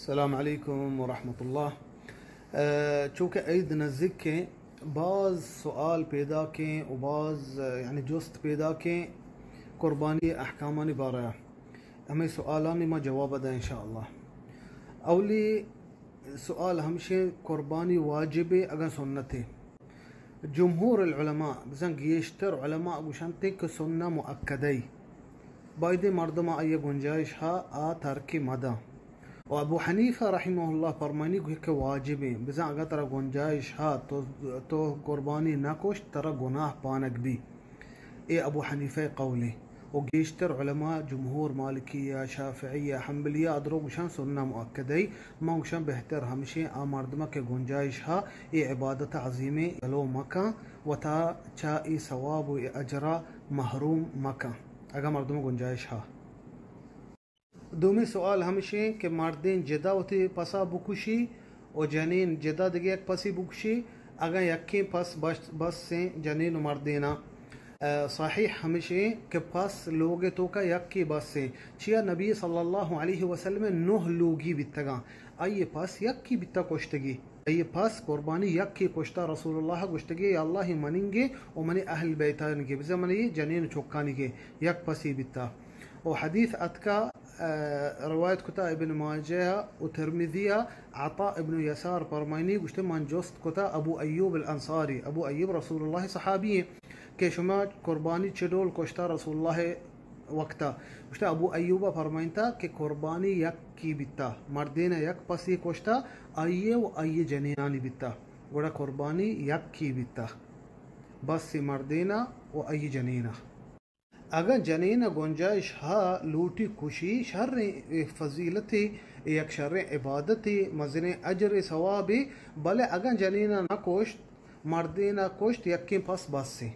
السلام علیکم ورحمۃ اللہ۔ اہ، چونکہ عید نزیک ہیں، باز سوال پیدا کیں و باز، اہ، یعنی جست پیدا کیں قربانی احکامانی بارہ۔ ہمیں سوالانی ما جواب دیں انشاءاللہ۔ اولی سوال ہمشیں، قربانی واجب اگاں سنت؟ جمہور العلماء، بزاں گیشتر علماء گوشنت کہ سنہ مؤکدہ ای، بایدیں مردم آئی گنجائش ہا آ ترک مداں۔ و ابو حنیفہ رحمہ اللہ فرمانی گوشت کہ واجب ایں، بزاں اگاں ترا گنجائش ہا تو، تو قربانی نہ کشت، ترا گناہ پانگ بی۔ اے ابو حنیفہ قول ایں۔ و گیشتر علماء، جمہور مالکیہ، شافعیہ، حنبلیہ، ادرو گوشان سنہ مؤکدہ ای۔ من گوشان بہتر ہمشیں آ مردمہ کہ گنجائش ہا اے عبادت عظیمیں یلو مکن، وتا چا اے ثواب و اے اجرا محروم مکن، اگاں مردم گنجائش ہا۔ دومی سوال ہمشیں کہ مردین جدا وتی پسا بکشی و جنین جدا دگہ یک پسی بکشی، اگاں یکیں پس بس، بس ایں جنین و مردینا؟ اہ، صحیح ہمشیں کہ پس لوگ توکا یکے بس ایں، چیا نبی صلی اللہ علیہ وسلم نہ لوگی بیتگاں، آئی پس یکے بیتا کشتگی، آئی پس قربانی یکے کشتا، رسول اللہ گوشتگی، یا اللہ مننگے و منی اہل بیتانگے، بزاں منی جنین و چکانگے، یک پسی بیتا۔ و حدیث اتکا، اہ، روایت کتا ابن ماجہ و ترمذی، عطاء ابن یسار فرمائنی گوشتے، من جست کتا ابو ایوب الانصاری، ابو ایوب رسول اللہ صحابی ایں، کہ شما قربانی چہ ڈول کشتا رسول اللہ وقتا؟ گوشتا ابو ایوب فرمائنتا کہ قربانی یکے بیتا، مردین یک پسی کشتا، آئی و آئی جنینانی بیتا، گڑا قربانی یکے بیتا، بس مردینا و آئی جنینا۔ اگاں جنین ء گنجائش ہا لوٹی کشی، شریں فضیلتے، یک شریں عبادتے، مزنیں اجر ء ثوابے، بلے اگاں جنین ء نہ کشت، مردین ء کشت، یکیں پس بس ایں۔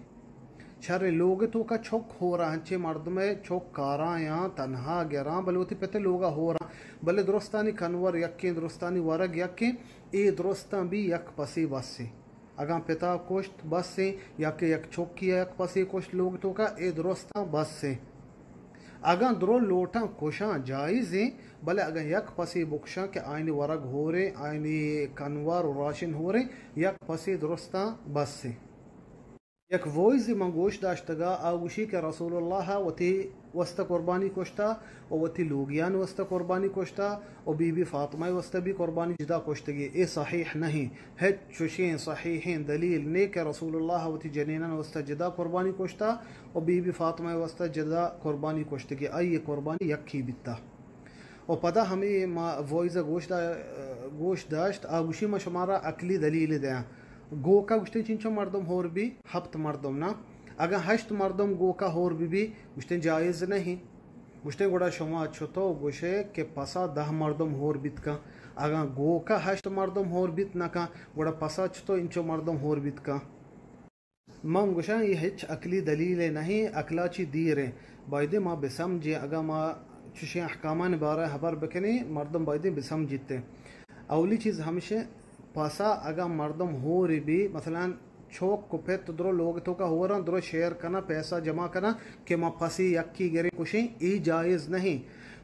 شریں لوگ توکا چک ہورا، ہنچیں مردم ء چک کاراں یاں، تنہا گراں، بلے وتی پت ء لوگا ہوراں، بلے درستانی کنور یکیں، درستانی ورگ یکیں، اے درستاں بی یک پسے بس ایں۔ اگاں پتا کشت، بس ایں، یا کہ یک چکی ء یک پسے کشت لوگ توکا، اے درستاں بس ایں۔ اگاں درو لوٹاں کشاں، جائز ایں، بلے اگاں یک پسے بکشاں کہ آئینی ورگ ہوریں، آئینی کنوار و راشن ہوریں، یک پسے درستاں بس ایں۔ یک وائزے من گوش داشتگا، آ گوشی کہ رسول اللہ وتی واسطہ قربانی کشتا و وتی لوگیان واسطہ قربانی کشتا و بی بی فاطمہ واسطہ بھی قربانی جدا کشتگی۔ اے صحیح نہیں۔ ہچ چوشیں صحیحیں دلیل نے کہ رسول اللہ وتی جنینان واسطہ جدا قربانی کشتا و بی بی فاطمہ واسطہ جدا قربانی کشتگی۔ آئی قربانی یکی بیتا۔ و پدا ہمے ما وائز ء گوش دا-، گوش داشت، آ گوشی، من شمارا عقلی دلیل دیاں۔ گوکا گوشتن چنچو مردم ہور بی؟ ہپت مردم نا۔ اگاں ہشت مردم گوکا ہور بی بی، گوشتن جائز نہیں۔ گوشتن گڑا شما چتو گوشے کہ پسا دہ مردم ہور بیت کن؟ اگاں گوکا ہشت مردم ہور بیت نہ کن، گڑا پسا چتو انچو مردم ہور بیت کن؟ من گوشاں، اے ہچ عقلی دلیلے نہ ایں، عقلا چی دیر ایں۔ بایدیں ما بسمجھیں، اگاں ما چشیں احکامان بارہ ہبر بکنیں، مردم بایدیں بسمجھیت۔ اولی چیز ہمشیں، پسا اگاں مردم ہورے بی، مثلاً چوک و پت درو لوگ توکا ہوراں، درو شیئر کناں، پیسہ جمع کناں کہ ما پسی یکی گریں کشیں، اے جائز نہیں۔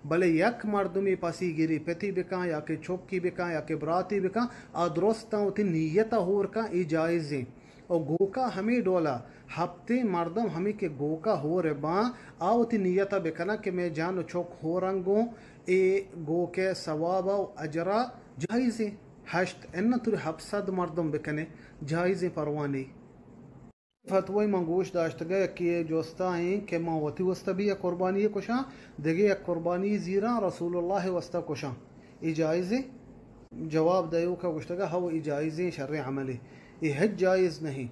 بلے یک مردمی پسی گری، پتی بکاں یا کہ چکی بکاں یا کہ براتی بکاں، آ درستاں وتی نیت ہور کن، اے جائز ایں۔ و گوکا ہمے ڈولا ہپتیں مردم ہمے کہ گوکا ہور باں، آ وتی نیت ء بکناں کہ مئے جان و چک ہورنگوں، اے گوک ء ثواب و اجرا جائزیں۔ ہشت اناں توری ہپت سد مردم بکنے، جائزیں، پرواہ نی۔ فتوی من گوش داشتگا، یکی ء جستا ایں کہ من وتی واسطہ بھی یک قربانی کشاں، دگہ یک قربانی زیراں رسول اللہ واسطہ کشاں، اے جائزیں؟ جواب دئیوکا گوشتگا، ہو، اے جائزیں، شریں عملے، اے ہچ جائز نہیں۔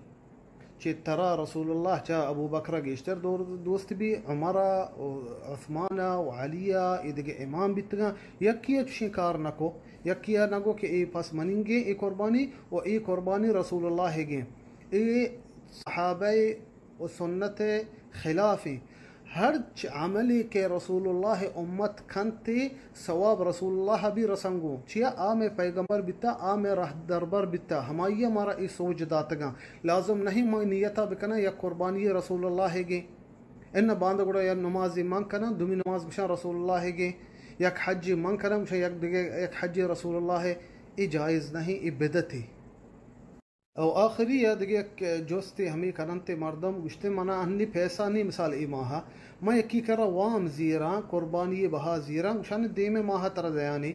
چہ ترا رسول اللہ چہ ابو بکر ء گیشتر دور-، دوست بی، عمر ء و عثمان ء و علی ء، اے دگہ امام بیتگاں، یکی ء چشیں کار نہ کو، یکی ء نہ گو کہ اے پس مننگیں، اے قربانی و اے قربانی رسول اللہ گیں، اے صحابہ و سنت ء خلاف ایں۔ ہرچ عملے کہ رسول اللہ امت کنت، ثواب رسول اللہ بھی رسنگو۔ چیا؟ آ مئے پیغمبر بیتا، آ مئے رہدربر بیتا، ہمائی ء مارا اے سوج داتگاں۔ لازم نہیں من نیتا بکناں یک قربانی رسول اللہ گیں۔ ان باند گڑا یا نمازی من کناں، دومی نماز گشاں رسول اللہ گیں۔ یک حجے من کناں، گوشاں یک دگہ یک حجے رسول اللہ ءِ، اے جائز نہ ایں، اے بدعتے۔ او آخری ءَ دگہ یک جستے ہمے کننت مردم، گوشتے منا ہنی پیسہ نی، مثال اے ماہ ءَ من یکی کرا وام زیراں، قربانی ءِ بہا زیراں، گوشاں دیم ءِ ماہ ءَ ترا دیانے،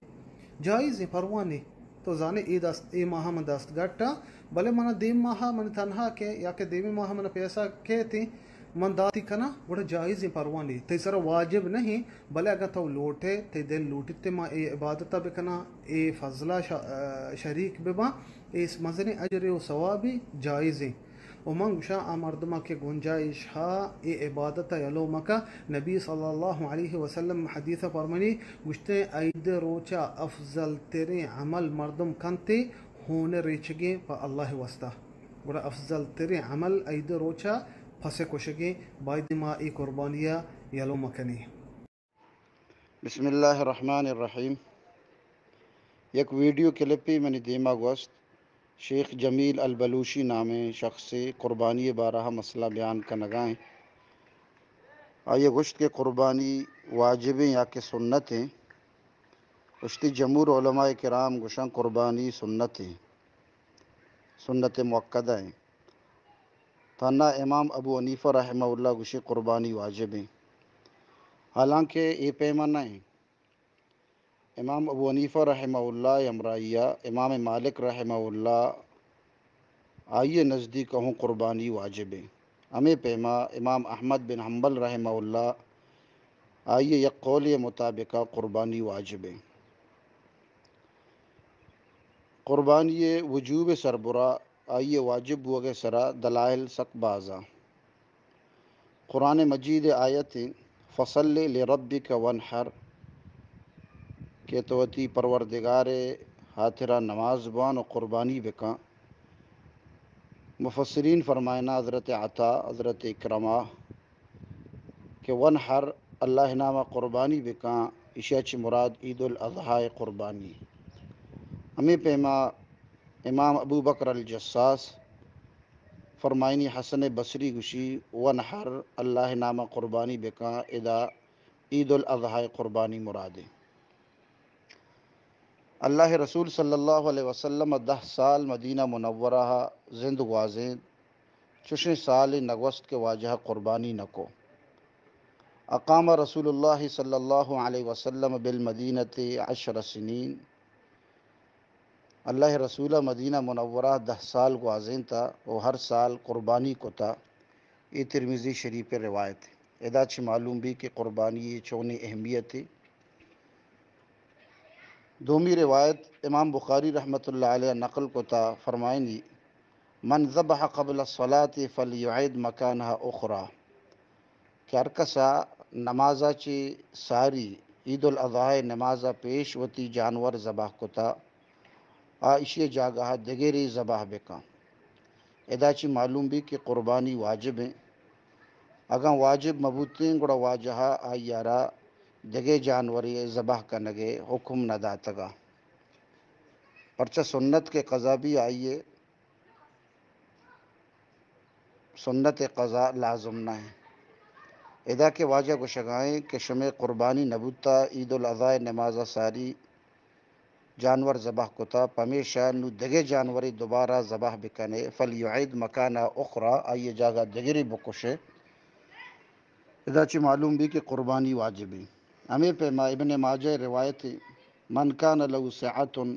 جائز ایں، پرواہ نی۔ تو زانے اے دست، اے ماہ ءَ من دست گٹاں، بلے منا دیم ماہ ءَ من تنہا کہ یا کہ دیم ماہ ءَ من پیسہ کیت ایں، من داتی کناں، گڑا جائز ایں، پرواہ نی۔ تئی سرا واجب نہ ایں، بلے اگاں تو لوٹے، تئی دل لوٹیت ما اے عبادت ءَ بکناں، اے فضل ءَ ش-، شریک بباں، اے مزنیں اجرے و ثوابے، جائز ایں۔ و من گوشاں آ مردماں کہ گنجائش ہا اے عبادت ءَ یلو مکا، نبی صلی اللہ علیہ وسلم حدیث ءَ فرمانی، گوشتے عید روچا افضل تریں عمل مردم کنتے، ہون ریچگیں پہ اللہ واسطہ۔ گڑا افضل تریں عمل عید روچا پس کشگیں، باید ما اے قربانی ءَ یلو مکنیں۔ بسم اللہ الرحمن الرحیم۔ یک ویڈیو کلپے منی دیما گوست، شیخ جمیل البلوشی نامیں شخصے قربانی بارہ مسئلہ بیان کنگا ایں۔ آئی گوشت کہ قربانی واجبیں یا کہ سنتیں؟ گوشتی جمہور علماء کرام گوشاں قربانی سنتیں، سنت مؤکدہ ایں۔ تہنا امام ابو حنیفہ رحمہ اللہ گوشی قربانی واجب ایں، حالانکہ اے پیما نہ ایں۔ امام ابو حنیفہ رحمہ اللہ ءِ ہمراہی ءَ امام مالک رحمہ اللہ، آئی ءِ نزدیک ہوں قربانی واجب ایں۔ ہمے پیما امام احمد بن حنبل رحمہ اللہ، آئی ءِ یک قولے مطابق قربانی واجب ایں۔ قربانی ءِ وجوب ءِ سربرا آئی ءِ واجب بوگ ءِ سرا دلائل سک باز اَں۔ قرآن مجید ءِ آیت ایں، فصل لربک وانحر، کہ تو وتی پروردگار ءِ ہاترا نماز بوان و قربانی بکن۔ مفسرین فرمائنا، حضرت عطا، حضرت اکرمہ، کہ وانحر، اللہ ءِ نام ءَ قربانی بکن، ایشی ءَ چہ مراد عید الاضحی قربانی۔ ہمے پیما امام ابو بکر الجصاص فرمائنی، حسن بصری گوشی، وانحر، اللہ ءِ نام ءَ قربانی بکن، ادا عید الاضحی قربانی مراد ایں۔ اللہ ءِ رسول صلی اللہ علیہ وسلم دہ سال مدینہ منورہ ءَ زند گوازینت، چوشیں سالے نگوست کہ واجہ ءَ قربانی نکو۔ اقام رسول اللہ صلی اللہ علیہ وسلم بالمدینہ عشر سنین، اللہ ءِ رسول ءَ مدینہ منورہ ءَ دہ سال گوازینتا و ہر سال قربانی کتا۔ اے ترمذی شریف ءِ روایت۔ ادا چہ معلوم بی کہ قربانی ءِ چونیں اہمیتے۔ دومی روایت امام بخاری رحمت اللہ علیہ نقل کتا، فرمائنی، من ذبح قبل الصلاة فلیعد مکانها اخری، کہ ہر کسا نمازا چہ ساری عید الاضحی نمازا پیش وتی جانور ذبح کتا، آ ایشی جاگہا دگرے ذبح بکن۔ ادا چہ معلوم بی کہ قربانی واجب ایں۔ اگاں واجب مبوتیں گڑا واجہا آئیارا دگہ جانورے ذبح کنگے حکم نہ داتگا۔ پرچہ سنت کہ قضا بی آئیے سنت قضا لازم نہ ایں۔ ادا کہ واجہ گوشگائیں کہ شمے قربانی نبوتا، عید الاضحی نمازا ساری جانور ذبح کتا، پمیشا نوں دگہ جانورے دوبارہ ذبح بکنے، فلیعد مکانها اخری، آئی جاگہ دگرے بکشے۔ ادا چہ معلوم بی کہ قربانی واجب ایں۔ ہمے پیما ابن ماجہ روایت، من کان له سعة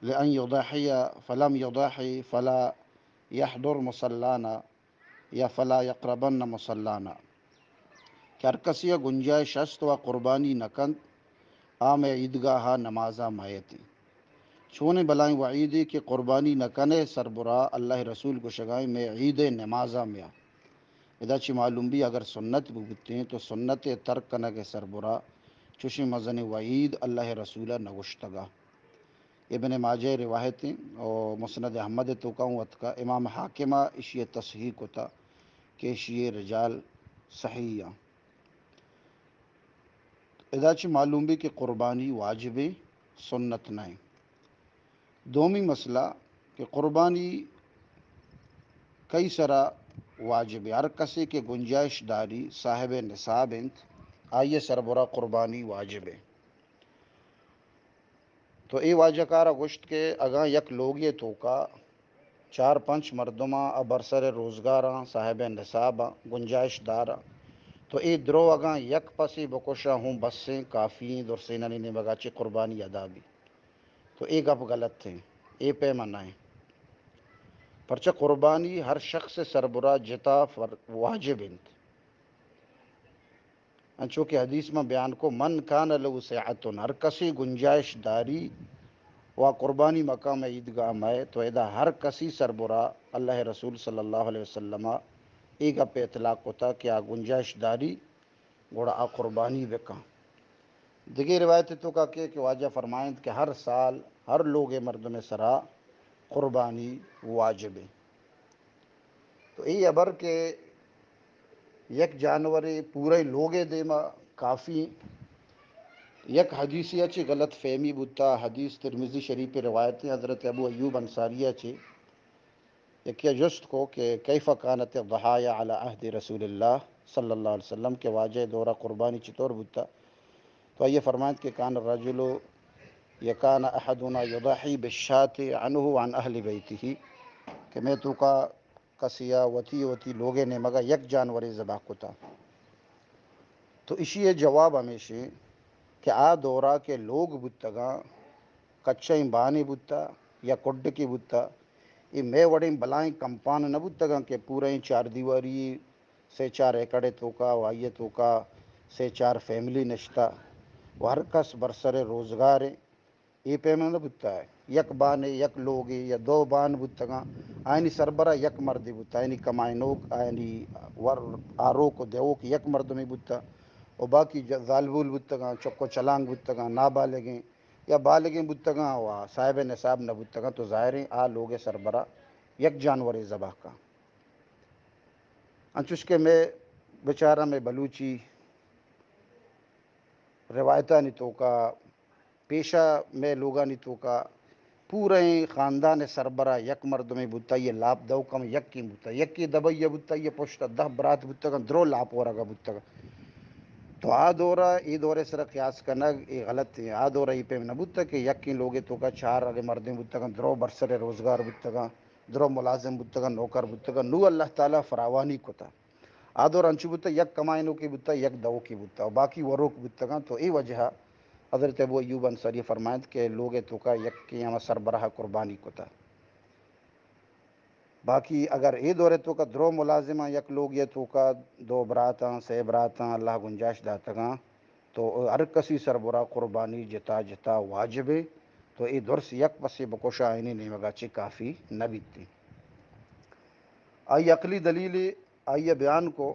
لأن یضحی فلم یضح فلا یحضر مصلانا یا فلا یقربن مصلانا، کہ ہر کسی ءَ گنجائش است و قربانی نہ کنت، آ مئے عیدگاہ ءَ نماز ءَ مئیت۔ چونیں بلائیں وعیدے کہ قربانی نہ کنے سربرا، اللہ ءِ رسول گوشگائیں مئے عید ءِ نماز ءَ میا۔ ادا چہ معلوم بی اگر سنت ببوتیں تو سنت ءِ ترک کنگ ءِ سربرا چوشیں مزنیں وعید اللہ ءِ رسول ءَ نہ گوشتگا۔ ابن ماجہ ءِ روایت ایں و مسند احمد ءِ توکا ہوں اتکا، امام حاکم ءَ ایشی ءِ تصحیح کتا کہ ایشی ءِ رجال صحیح آں۔ ادا چہ معلوم بی کہ قربانی واجب ایں، سنت نہ ایں۔ دومی مسئلہ کہ قربانی کئی سرا واجب ایں۔ ہر کسے کہ گنجائش داری، صاحب نصاب انت، آئی ءِ سربرا قربانی واجب ایں۔ تو اے واجہ کارا گوشت کہ اگاں یک لوگے توکا چار پنچ مردماں ء برسر روزگاراں، صاحب نصاباں، گنجائش داراں، تو اے درو اگاں یک پسے بکشاں ہوں بسیں، کافی ایں، درسینانی نیمگا چہ قربانی ادا بی۔ تو اے گپ غلط ایں، اے پیما نہ ایں۔ پرچہ قربانی ہر شخص سربرا جتا فر-، واجب انت۔ انچو کہ حدیث ما بیان کو، من کان لہ سعۃ، ہر کسے گنجائش داری و قربانی مقام عیدگاہ مئے، تو ادا ہر کسی سربرا اللہ رسول صلی اللہ علیہ وسلم اے گپ اطلاق کتا کہ آ گنجائش داری، گڑا آ قربانی بکن۔ دگہ روایت توکا کہ، کہ واجہ فرمائنت کہ ہر سال ہر لوگے مردم سرا قربانی واجب ہے۔ تو اے ہبر کہ یک جانورے پورے لوگے دیما کافی۔ یک حدیثے ء چہ غلط فہمی بوتا، حدیث ترمذی شریف روایت ہے، حضرت ابو ایوب انصاری ء چہ یکے ء جست کو کہ کیف کانت الضحایا علی عہد رسول اللہ صلی اللہ علیہ وسلم، کہ واجہ دورہ قربانی چطور بوتا؟ تو آئی فرمائنت کہ کان الرجل یا کان احدنا یضحی بالشاۃ عنہ وعن اہل بیتہ، کہ میں توکا کسیا وتی وتی لوگے نیمگا یک جانورے ذبح کتا۔ تو اشی ء جواب ہمیشیں کہ آ دورا کہ لوگ بوتگاں، کچیں بانے بوتا یا کڈکے بوتا، اے مئے وڑیں بلائیں کمپان نہ بوتگاں کہ پوریں چار دیواری سے چار ایکڑے توکا و آئی توکا سے چار فیملی نشتا و ہر کس برسر روزگاریں۔ اے پیما نہ بوتا۔ یک بانے، یک لوگے یا دو بان بوتگاں، آیانی سربرا یک مردے بوتا، آیانی کمائنوک، آیانی ور آروک و دیوک یک مردمے بوتا و باقی ج-، زالبول بوتگاں، چک و چلانگ بوتگاں، نابالغیں یا بالغیں بوتگاں و صاحب نصاب نہ بوتگاں، تو ظاہریں آ لوگ سربرا یک جانورے ذبح کن۔ انچوش کہ میں بچاراں میں بلوچی روایتانی توکا پیشا مئے لوگانی توکا پوریں خاندان سربرا یک مردمے بوتا، یہ لاپ دو کم یکیں بوتا، یکے دبئی بوتا، یہ پشت دہ برات بوتگاں، درو لاپ ورگا بوتگاں۔ تو آ دورا اے دورے سرا قیاس کنگ اے غلط ایں۔ آ دورا اے پیم نہ بوتا کہ یکیں لوگے توکا چار اگے مردیں بوتگاں، درو برسر روزگار بوتگاں، درو ملازم بوتگاں، نوکر بوتگاں، نو اللہ تعالی فراوانی کتا۔ آ دور انچو بوتا، یک کمائنوکے بوتا، یک دوکے بوتا، و باقی وروک بوتگاں۔ تو اے وجہ حضرت ابو ایوب انصاری فرمائنت کہ لوگ توکا یکیں ہما سربراہ قربانی کتا۔ باقی اگر اے دور توکا درو ملازماں، یک لوگ یہ توکا دو براتاں، سے براتاں، اللہ گنجائش داتگاں، تو ہر کسی سربرا قربانی جتا جتا واجب ہے۔ تو اے درس یک پسے بکشا آئینی نیمگا چے کافی نہ بیتی۔ آئی عقلی دلیل آئی بیان کو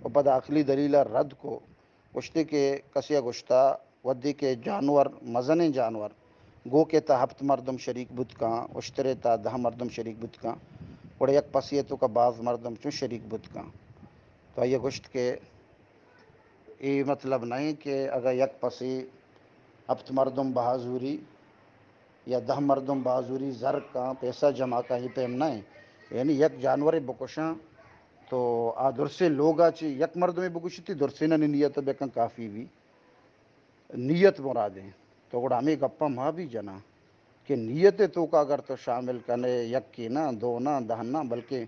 و پدا عقلی دلیل رد کو۔ گوشتے کہ کسی گوشتا، ودی کہ جانور، مزنیں جانور، گوکے تا ہپت مردم شریک بوت کاں، اشترے تا دہ مردم شریک بوت کاں، گڑا یک پسے توکا باز مردم چون شریک بوت کاں۔ تو آئی گوشت کہ اے مطلب نہ ایں کہ اگاں یک پسے ہپت مردم بہا زوری یا دہ مردم بہا زوری زر کاں، پیسہ جمع کاں، اے پیم نہ ایں۔ یعنی یک جانورے بکشاں تو آ درسیں لوگا چی یک مردمے بکشتی، درسینانی نیت بکن کافی بی۔ نیت مراد ایں۔ تو گڑا ہمے گپاں ما بھی جناں کہ نیت توکا اگر تو شامل کنے، یکے نہ، دو نہ، دہ نہ، بلکہ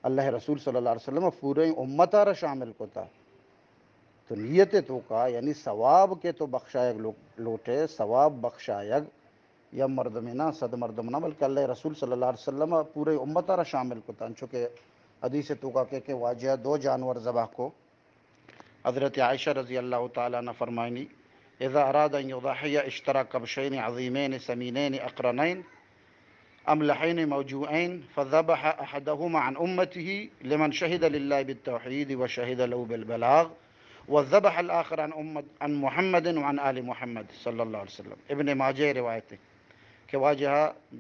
اللہ رسول صلی اللہ علیہ وسلم پورے امتا را شامل کتا۔ تو نیت توکا یعنی ثواب کہ تو بخشایگ لو-، لوٹے، ثواب بخشایگ یا مردمے نہ، صد مردم نہ، بلکہ اللہ رسول صلی اللہ علیہ وسلم پورے امتا را شامل کتا۔ انچو کہ حدیث توکا کہ، کہ واجہ دو جانور ذبح کو، حضرت عائشہ رضی اللہ تعالی عنہ فرمائنی، اذا اراد ان یضحی اشترى کبشین عظیمین سمینین اقرنین املحین موجوعین فذبح احدهما عن امته لمن شهد لله بالتوحید وشهد له بالبلاغ وذبح الاخر عن امت، عن محمد وعن آل محمد صلی اللہ علیہ وسلم۔ ابن ماجہ روایت ہے۔ کہ واجہ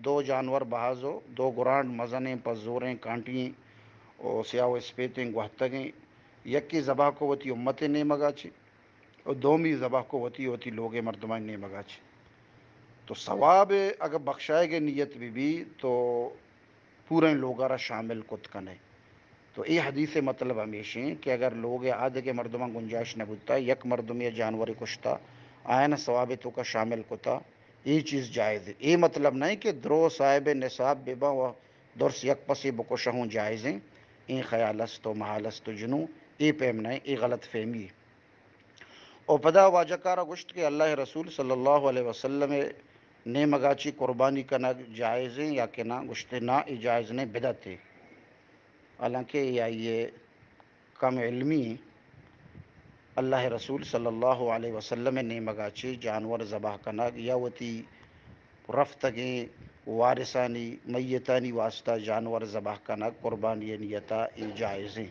دو جانور بہازو، دو گرانڈ مزنیں پہ زوریں کانٹییں و سیاہ و اسپیتیں گوہتگیں، یکے ذبح کو وتی امت نیمگا چی و دومی ذبح کو وتی، وتی لوگ مردمانی نیمگا چی۔ تو ثواب اگر بخشائے گے نیت بی بی تو پوریں لوگا را شامل کت کنے۔ تو اے حدیث مطلب ہمیشیں کہ اگر لوگ آدگے مردمان گنجائش نہ بوتا، یک مردم یا جانورے کشتا، آیان ثواب توکا شامل کتا، اے چیز جائز ایں۔ اے مطلب نہ ایں کہ درو صاحب نصاب بہ باں و درس یک پسے بکشاں ہوں جائز ایں۔ اے خیال است و محال است و جنوں اے پیم نہ ایں، اے غلط فہمی ایں۔ و پدا واجہ کارا گوشت کہ اللہ رسول صلی اللہ علیہ وسلم نیمگا چی قربانی کنگ جائز ایں یا کہ نہ؟ گوشتے نہ، اے جائز نہ ایں، بدعت ایں۔ حالانکہ اے آئی کم علمی ایں۔ اللہ رسول صلی اللہ علیہ وسلم نیمگا چی جانور ذبح کنگ یا وتی رفتگیں وارثانی، میتانی واسطہ جانور ذبح کنگ قربانی نیتا اے جائز ایں۔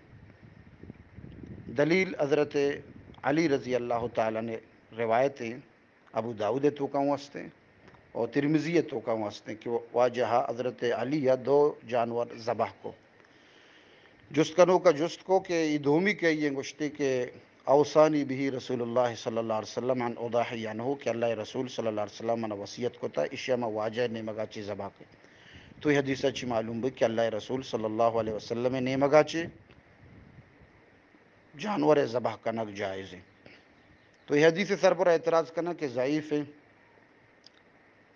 دلیل حضرت علی رضی اللہ تعالی عنہ روایت ایں، ابو داؤد توکا ہوں ہستیں اور ترمذی توکا ہوں ہستیں کہ واجہ حضرت علی دو جانور ذبح کو۔ جست کنوکا جست کو کہ اے دومی کئے ایں؟ گوشتے کہ اوصانی به رسول اللہ صلی اللہ علیہ وسلم ان اضحی عنہ، کہ اللہ رسول صلی اللہ علیہ وسلم منا وصیت کتا، اشیا ما واجہ نیمگا چی ذبح کئیں۔ تو اے حدیثا چی معلوم بی کہ اللہ رسول صلی اللہ علیہ وسلم نیمگا چی جانور ذبح کنگ جائز ایں۔ تو اے حدیث سربر اعتراض کناں کہ ضعیف ایں،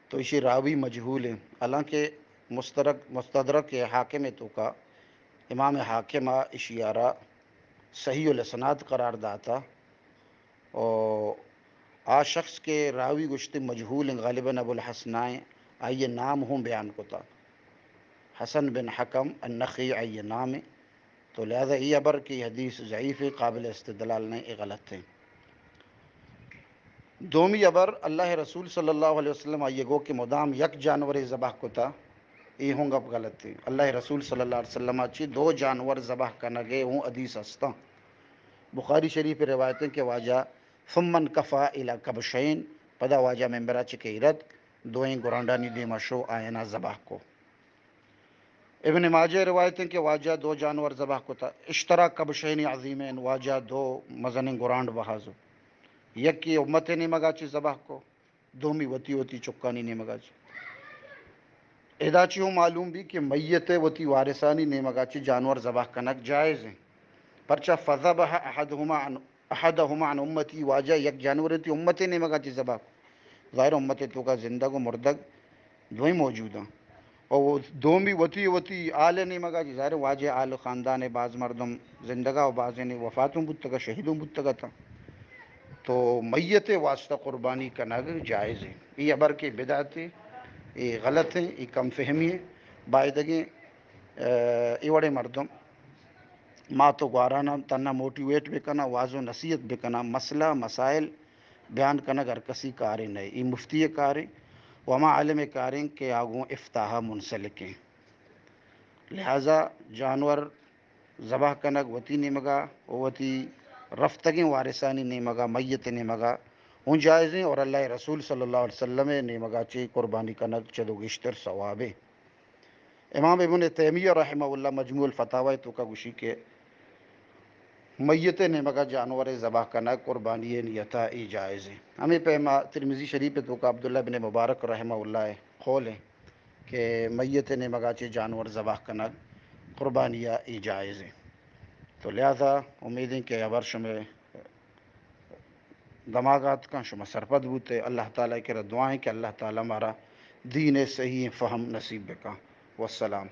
تو اشی راوی مجہول ایں، حالانکہ مستدرک، مستدرک حاکم توکا امام حاکم اشیارا صحیح الاسناد قرار داتا۔ و آ شخص کہ راوی گوشتے مجہول ایں، غالباً ابو الحسنائیں، آئی نام ہوں بیان کتا، حسن بن حکم النخعی آئی نام ایں۔ تو لہذا اے ہبر کہ حدیث ضعیف ایں، قابل استدلال نہ ایں، اے غلط ایں۔ دومی ہبر، اللہ رسول صلی اللہ علیہ وسلم آئی گو کہ مدام یک جانورے ذبح کتا، اے ہوں گپ غلط ایں۔ اللہ رسول صلی اللہ علیہ وسلم چی دو جانور ذبح کنگے ہوں حدیث ہستاں۔ بخاری شریف روایت ایں کہ واجہ ثم انکفا الی کبشین، پدا واجہ ممبرا چی کئیت، دوئیں گرانڈانی دیما شو، آیانا ذبح کو۔ ابن ماجہ روایت ایں کہ واجہ دو جانور ذبح کتا، اشتری کبشین عظیمین، واجہ دو مزنیں گرانڈ بہازو، یکے امت نیمگا چی ذبح کو، دومی وتی وتی چکانی نیمگا چی۔ ادا چی ہوں معلوم بی کہ میت وتی وارثانی نیمگا چی جانور ذبح کنگ جائز ایں۔ پرچا فذبح احدہما عن، احدہما عن امتی، واجہ یک جانور وتی امت نیمگا چی ذبح کو۔ ظاہر امت توکا زندگ و مردگ دوئیں موجود ایں۔ و دومی وتی وتی آل نیمگا چی، ظاہر واجہ آل خاندان باز مردم زندگا و بازین وفاتوں بوتگا، شہیدوں بوتگا تا۔ تو میت واسطہ قربانی کنگ جائز ایں۔ اے ہبر کہ بدعت ایں، اے غلط ایں، اے کم فہمی ایں۔ بایدگیں، اے وڑیں مردم مات و گوارانا تنا موٹیویٹ بکناں، واز و نصیحت بکناں، مسئلہ مسائل بیان کنگ ہر کسی کارے نہ ایں، اے مفتی کارے و ہما عالم کارے کہ آ گوں افتاء منسلک ایں۔ لہذا جانور ذبح کنگ وتی نیمگا و وتی رفتگیں وارثانی نیمگا، میت نیمگا ہوں جائز ایں اور اللہ رسول صلی اللہ علیہ وسلم نیمگا چی قربانی کنگ چدو گیشتر ثواب ایں۔ امام ابن تیمیہ رحمہ اللہ مجموع الفتاوی توکا گوشی کہ میت نیمگا جانور ذبح کنگ قربانی نیتا اے جائز ایں۔ ہمیں پیما ترمذی شریف توکا عبداللہ بن مبارک رحمہ اللہ قول ایں کہ میت نیمگا چی جانور ذبح کنگ قربانی اے جائز ایں۔ تو لہذا امید ایں کہ ہبر شمے دماغ ءَ اتکاں، شما سرپد بوتے۔ اللہ تعالیٰ ءِ کرا دعا ایں کہ اللہ تعالیٰ مارا دین ءِ صحیح فہم نصیب بکاں۔ والسلام۔